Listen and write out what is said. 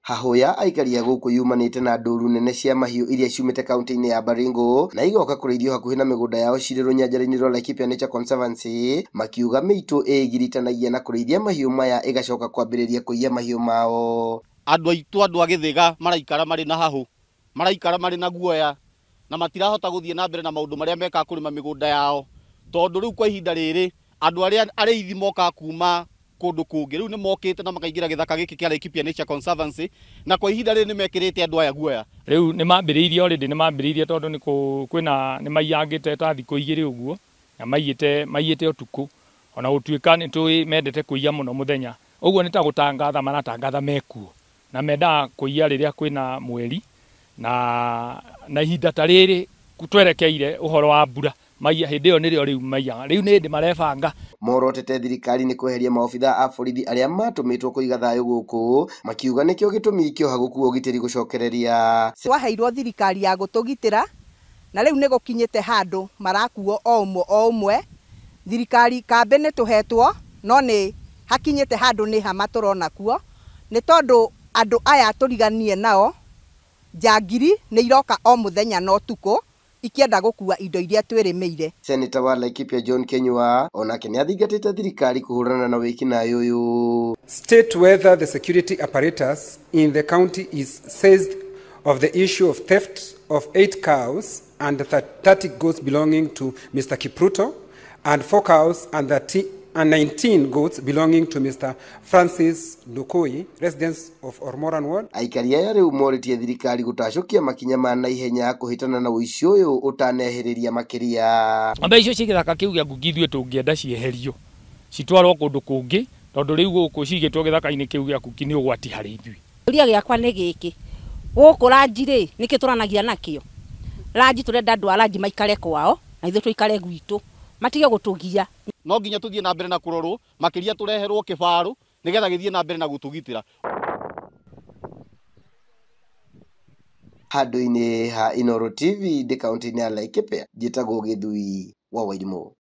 Hahũ ya aikari a gũkũ yumanĩte na ndũru nene cia mahiũ iria ciumĩte kaunti-inĩ ya Baringo na igoka kũrĩithio hakuhĩ na mĩgũnda yao cirĩ rũnyanjara-inĩ rwa Laikipia Nature Conservancy, makiuga mĩitũ ĩgiritanagia na kũrĩithia mahiũ maya ĩgacoka kwambĩrĩria kũiya mahiũ mao. Andũ aitũ, andũ a Gĩthĩga maraikara marĩ na hahũ, maraikara marĩ na guoya na matirahota gũthiĩ na mbere na maũndũ marĩa mekaga kũrĩma mĩgũnda yao, tondũ rĩu kwa ihinda rĩrĩ andũ arĩa arĩithi mokaga kuma kũndũ kũngĩ rĩu nĩ mokĩte na makaingĩra gĩthaka gĩkĩ kĩa Laikipia Nature Conservancy, na kwa ihinda rĩrĩ nĩ mekĩrĩte andũ aya guoya. Rĩu nĩ mambĩrĩirie already, nĩ mambĩrĩirie tondũ nĩ kwĩna nĩ maiyangĩte ta thikũ igĩrĩ ũguo, na maiyĩte ũtukũ, ona gũtuĩka nĩ tũĩ mendete kũiya mũno mũthenya. Ũguo nĩ ta gũtangatha maratangatha mekuo, na mendaga kũiya rĩrĩa kwĩna mweri na ihinda ta rĩrĩ twerekeire ũhoro wa mbura, maiya hĩndĩ ĩyo nĩrĩo rĩu maiyaga. Rĩu nĩ hĩndĩ marebanga. Morotete thirikari nĩ kweheria maobitha a borithi arĩa matũmĩtwo kũiga thayũ gũkũ, makiuga nĩkĩo gĩtũmi kĩoha gũkuo ũgitĩri gũcokereria. Twaheirwo thirikari ya gũtũgitĩra na rĩu nĩ gũkinyĩte handũ marakuo o ũmwe o ũmwe. Thirikari kambĩ nĩ tũhetwo, no nĩ hakinyĩte handũ nĩ hama tũrona kuo, nĩ tondũ andũ aya tũriganie nao njangiri nĩ iroka o mũthenya na ũtukũ ikienda gũkua indo iria twĩrĩmĩire. Senator wa Laikipia John Kinyua onake nĩ athingatĩte thirikari kũhũrana na wĩkinaĩ ũyũ. State whether the security apparatus in the county is seized of the issue of theft of 8 cows and 30 goats belonging to Mr. Kipruto and 4 cows and 19 goats belonging to Mr. Francis Ndukui, residents of Ormoran Ward. Aikari aya rĩu morĩtie thirikari gũtacũkia makinya ma naihenya kũhĩtana na ũici ũyũ ũtanehĩrĩria makĩria. Ng'ombe icio ci gĩthaka kĩu kĩa Ngugi ithuĩ tũngĩenda cieherio citwarwo kũndũ kũngĩ, tondũ rĩu gũkũ cigĩtwo gĩthaka-inĩ kĩu gĩa Ngugi nĩ ũgwati harĩ ithuĩ. Kĩũria gĩakwa nĩ gĩkĩ, gũkũ ranji rĩ nĩkĩ tũranagia nakĩo? Ranji tũrenda andũ a ranji maikare kwao na ithuĩ tũikare gwitũ, matige gũtũgia. No nginya tũthiĩ na mbere na kũrorwo, makĩria tũreherwo kĩbarũ nĩgetha gĩthiĩ na mbere na gũtũgitĩra. Handũ-inĩ ha Inooro TV ndĩ kaunti-inĩ ya Laikipia, njĩtagwo Gĩthui wa Wairimũ.